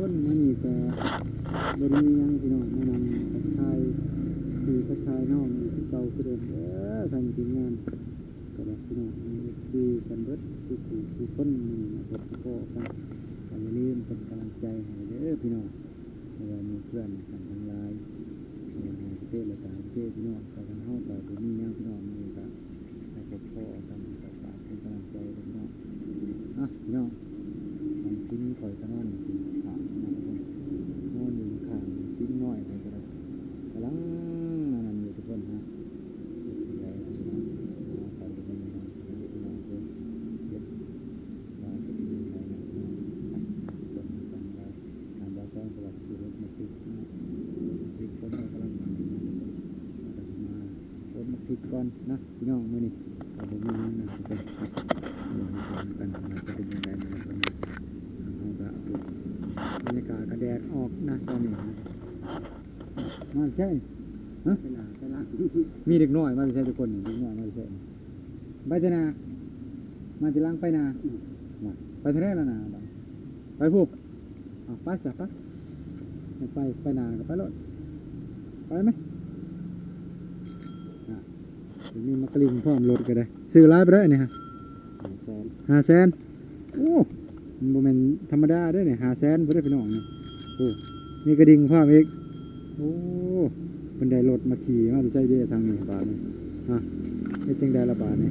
ຄົນ ມື້ນີ້ກໍບໍ່ໄດ້ມີຫຍັງພີ່ນ້ອງ ມານັ່ງທັກທາຍພີ່ທັກທາຍນ້ອງຄືເກົ່າຄືເດີມເດີ ທາງທີມງານກໍໄດ້ພີ່ນ້ອງ ເອັຟຊີກັນເບິດສູ່ຜູ້ສູ່ຄົນ ມື້ນີ້ມາພົບມາພໍ້ກັນ ກໍຢ່າລືມເປັນກຳລັງໃຈໃຫ້ເດີພີ່ນ້ອງ ເພາະວ່າໝູ່ເພື່ອນກັນທັງຫຼາຍ ເຮັດໃຫ້ປະເທດລາວຕ່າງປະເທດພີ່ນ້ອງ ກໍທາງເຮົາກໍບໍ່ມີຫຍັງພີ່ນ້ອງ ມື້ນີ້ກໍ ໃຫ້ພົບພໍ້ກັນ ກໍຝາກເປັນກຳລັງໃຈເດີພີ່ນ້ອງ ອ່ະ ພີ່ນ້ອງ ຂອງກິນຂ້ອຍກໍນອນຢູ່ຂ້າງນອນຢູ່ຂ້າງກິນນ້ອຍຂ້ອຍກໍໄດ້ ກຳລັງອັນນັ້ນຢູ່ທຸກຄົນນະ ເຮັດຈັ່ງໃດລະພີ່ນ້ອງ ເຮົາກໍບໍ່ມີຫຍັງພີ່ນ້ອງເອີຍ ເຮັດວ່າຈະເປັນຈັ່ງໃດນະພີ່ນ້ອງ ໄປ ທຸກຄົນນຳກັນໄປ ທາງບ່າວສອງກໍວ່າຊິເຮັດມາຕິດເນາະ ຕິດຄົນກໍກຳລັງ ກໍຊິມາ ກົດໝາກພິກກ່ອນນະພີ່ນ້ອງ ມື້ນີ້ກໍບໍ່ມີຫຍັງນະ ເບິ່ງນຳກັນວ່າຈະເປັນຈັ່ງໃດນະ ເຮົາກໍ ບັນຍາກາດກໍແດດອອກນະຕອນນີ້ນະ ມາແຕ່ໃສ ຮະ ໄປນາ ໄປນາ ມີເດັກນ້ອຍມາແຕ່ໃສທຸກຄົນນີ້ ເດັກນ້ອຍມາແຕ່ໃສ ໄປແຕ່ນາ ມາທີຫຼັງໄປນາ ອືມ ວ່າ ໄປທາງໃດລະນາ ໄປພຸ້ນ ເອົາໄປຊະ ໄປ ໄປ ໄປນາກໍໄປໂລດ ໄປໄໝ ອ່າ ມີມາກະລິງພ້ອມ ລົດກໍໄດ້ ຊື້ຫຼາຍປານໃດອັນນີ້ຮະ ຫ້າແສນ ຫ້າແສນ ໂອ້ ມັນບໍ່ແມ່ນທຳມະດາເດ້ນີ້ ຫ້າແສນພຸ້ນເດ້ພີ່ນ້ອງນີ້ ໂອ້ ມີກະດິ່ງພ້ອມອີກ ໂອ້ ເພິ່ນໄດ້ລົດມາຂີ່ມາແຕ່ໃສເດ້ທາງນີ້ບາດນີ້ ຮະ ເຮັດຈັ່ງໃດລະບາດນີ້